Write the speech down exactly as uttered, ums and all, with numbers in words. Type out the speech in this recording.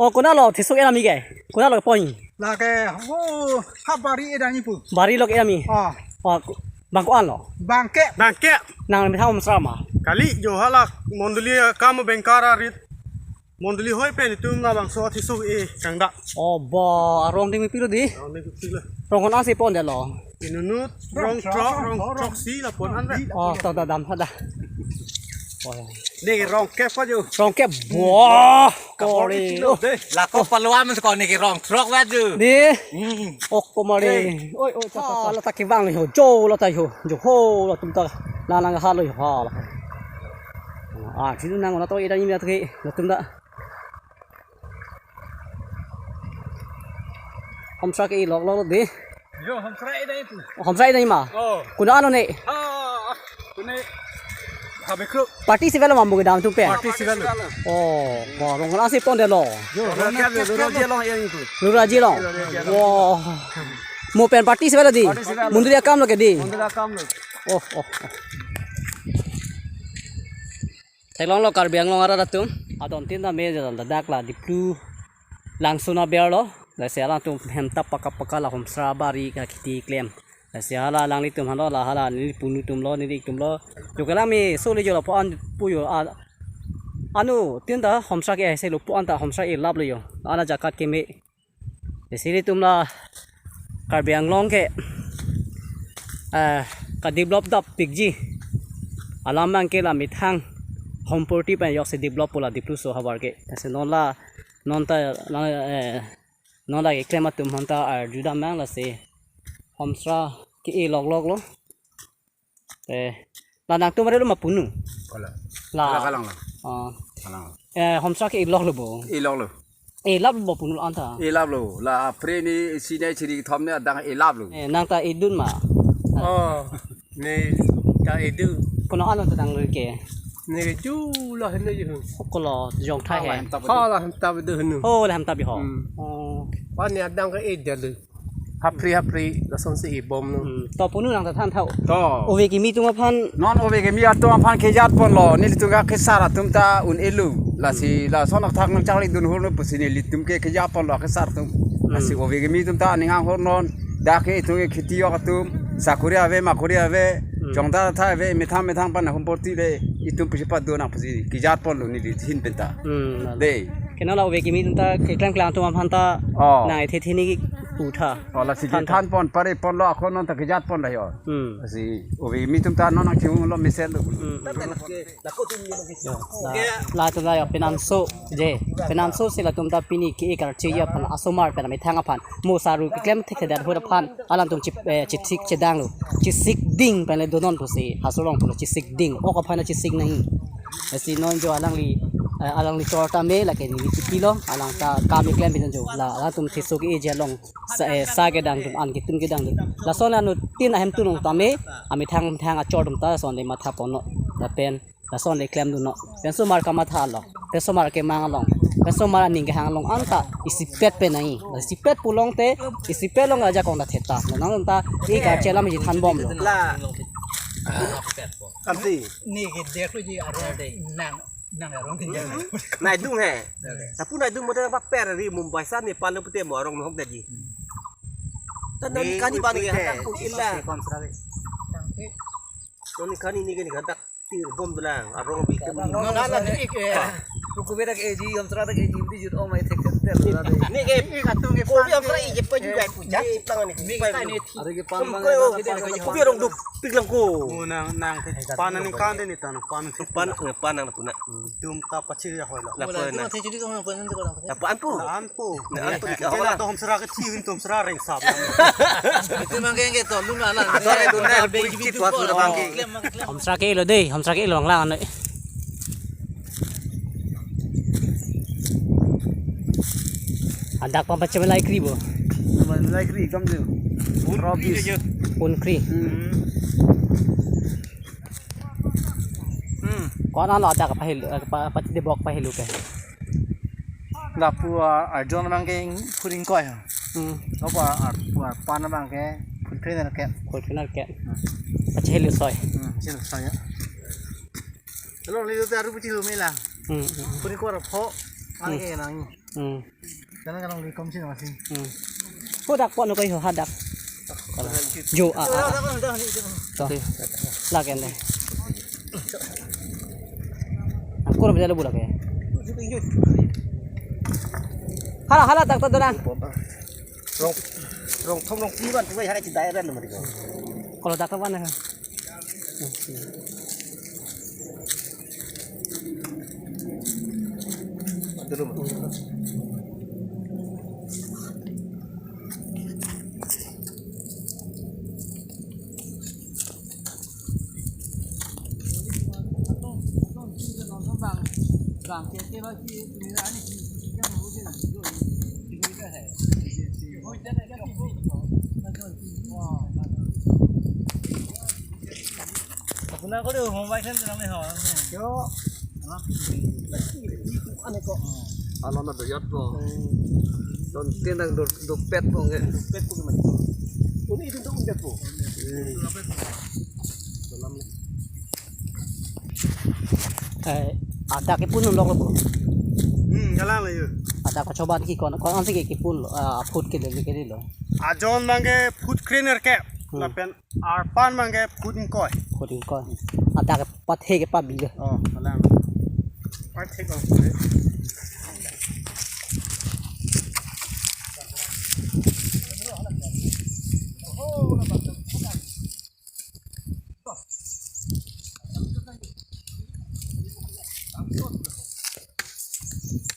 Oh, konatlo thesok e-dam ke? Konatlo pon? Lake, oh, ha bari e-dam pu. Bari lo ke-dam. Ah. Oh, bang ko-an lo? Bangke. Bangke. Nang methang Homsra ma? Kali jo hala mondoli akam bengkar arit. Mondoli hoi pen itum labangso thesok e kangdak. Oh, ba, arong ding pilo di. Arong ding pilo. Rong ko-ansi pondetlo? Inut, rong throk, rong throksi la pon-an re. Oh, to da dam ha da. Oh, ya. Neke rong kep ajo. Rong kep. Wah, kapor kori. Isi lo de. Lako paluam ko neke rong throk ajo. Di. Hmm. Oh, komari. Eh. Oi, oi, ta, ta, ta, la ta kevang lo ho. Jo la ta ho. Jo ho la tum ta. La nang ha lo ho la. Ah, sini nang la to e-dam ni ta ke. La tum ta. Homsra ke-e loklo di. Jo, Homsra e-dam pu. Homsra e-dam ma? Oh. Konatlo ne? Ah, kone. Habe kro. Party isi avelo ma mo ke-dam atum pen? Party isi avelo. Oh, ba, rong ko-ansi pondetlo? Jo, rong ko-an lo, rong ko-an lo e-dam pu. Rong ko-an lo. Wah. Mo pen party isi avelo di? Party isi avelo. Mondoli akam lo ke di? Mondoli akam lo. Oh, oh, oh. Theklonglo Karbi Anglong arat atum. Adon tin ta me jalan dadak la Diplu langsun aber lo. Lasi alangtum hem ta paka paka la Homsra bari kakheti klem. Lasi hala alanglitum halo la hala neli punu atum lo, neli atum lo. Jo ke la me so le jo lo pu-an pu jo a. Anu tin ta Homsra ke ese lo pu-an ta Homsra e-lap lo jo. Ana jakat keme. Lasi ilitum la Karbi Anglong ke, eh, ka-develop dap pikji. Alam abang ke la methang Homporti pen joksi develop pu la Dipluso havar ke. Lasi non la, non ta, non, eh, non la keklem atum aphan ta arju dam abang lasi Homsra ke-e loklok lo. Eh, la nangtum arlo ma punu? Ola. La. Ola kalang la. Oh. Kalang. Eh, Homsra ke-e loklo bo? E loklo. E-lap lo bo punu anta? E-lap lo. La apre ni sine chiri thom ne adang e-lap lo. Eh, nang ta edun ma? Oh, ne ta edu. Konat-an ta nang lo ke? Ne ju la hene ju. Hoklo jong thai he. Hala hem ta do henu. Oh, la hem ta bi ho. Hmm. Oh. Pan ne adang ke e-dam lo. Hapri hapri lasonsi e-bom lo. Hmm. To punu nang ta than tha-o. To. Ove kimi atum aphan. Non ove kimi atum aphan kejat ponlo. Nelitum ke kesar atum ta un-elo. Lasi lason athak nangcharlidun hurno pusi nelitum ke kejat ponlo kesar atum. Hmm. Lasi ove kimi atum ta aning anghor non. Dak ke itum ke kheti yok atum. Sakori ave, makori ave. Hmm. Chongdar athai ave, methang methang pan Homporti le itum pusi padun nang pusi kejat ponlo neli thin pen ta. Hmm. De. Konatlo ove kimi atum ta keklem klang atum aphan ta. Oh. Nang ethe thini ki utha. Oh, lasi than ta. Than pon pare ponlo ako non ta kejat pon dah yo. Hmm. Lasi ove kimi atum ta non nang kiung lo mesen lo. Hmm. Yo, la, latum la yo penanso je. Penanso si latum ta pini ke-e karche aphan asomar pen methang aphan. Mo saru keklem thekthedet ahut aphan. Alangtum chip, eh, chithik chedang lo. Chisik ding pen le donon pusi. Haso along pulo chisik ding. Ok aphan chisik nahi. Lasi non jo alangli, eh, alangli chor tame lake neli chipilo. Alang ta kam keklem pen jo. La, alangtum thesok e-ji along. Sa, eh, sa kedang atum an ketun kedang atum. Lason anuttin ahem tunong tame. Amethang methang achor atum ta lason le matha ponlo. Lapen. Lason le klemdunlo. Pen osomar kamathalo. Pen osomar kemang along. Pen osomar aning kehang along anta isipet pen nai. Isipet pulote, isipet along ajakong ta theta. Nang ta e-karche alam isi thanbomlo. La. Kamsi. Ne ke deklo ji arong nang, nang arong tin jang. Nai dung he. Tapi nai dung mo ta paper ri Mumbai sa Nepal lo pute mo arong mohok daji. Tan non kani bani hadak pun illa. Non kani ne ke ne hadak. Tir bom dolang, arong bi ke bom. Non ala ne ik, eh, buku beda ke eji, Homsra ke eji, di jut om ai thek thek tel. Ne ke, ko bi Homsra ije pa juga ku jak lang ne. Are ke pan mang. Ko bi arong duk pik lang ko. Oh, nang, nang, pan nang kan de ni tan, pan. Pan, pan nang puna. Dum ta pachiri ya hoila. La pan na. Lapu anpu. Anpu. Anpu di ka. Kena to Homsra ke thiwin to Homsra rengsap. Itu mang ke to lun ala. Sorry, dun na. Begi bidu. Homsra ke-e lo de, Homsra ke-e lo lang ano. Adak pa pachemelai kri bo. Melai kri kam tu. Robis. Pun kri. Hmm. Hmm. Ko-an lo adak pahil, eh, pa, pati debok pahil ke. Lapu, ah, arjon mang ke phuring koi ha. Hmm. Lapu, ah, pu, ah, pan mang ke phun kre nar ke. Phun kre nar ke. Hmm. Pachehel soi. Hmm, chehel soi ya. Lo ni tu aru puchi lo mela. Hmm, hmm. Phuring koi pho. Ang ke nang. Hmm. Kalang kalang di komsi nasi. Hmm. Ko dak po no ko ho hadak. Jo a a. Dah, dah, dah, dah, dah. To. Lagen deh. Angkur bisa lebu lagi. Hala hala dak to dona. Rong rong thom rong pi ban tu bai hari kita eren mari ko. Kalau dak to mana? আপোনালোকৰ এই সমবায়খন তেনেকৈ হয়। কিয়? হা? কি, কি, কি, এনেকুৱা? Alona do yot po. Hmm. Don tin nang do, do pet po nge. Do pet po nge. Uni itu do undet po. Hmm. Eh, adak kepun lok lo po. Hmm, galang lo yo. Adak pachoban ke kon, kon si kepun lo, ah, foot ke le ke lo. Ajon abangke foot kre-nerkep. Hmm. Lapen arpan abangke foot ingkoi. Foot ingkoi. Adak pathe ke pabi ke. Oh, galang. Pathe ko.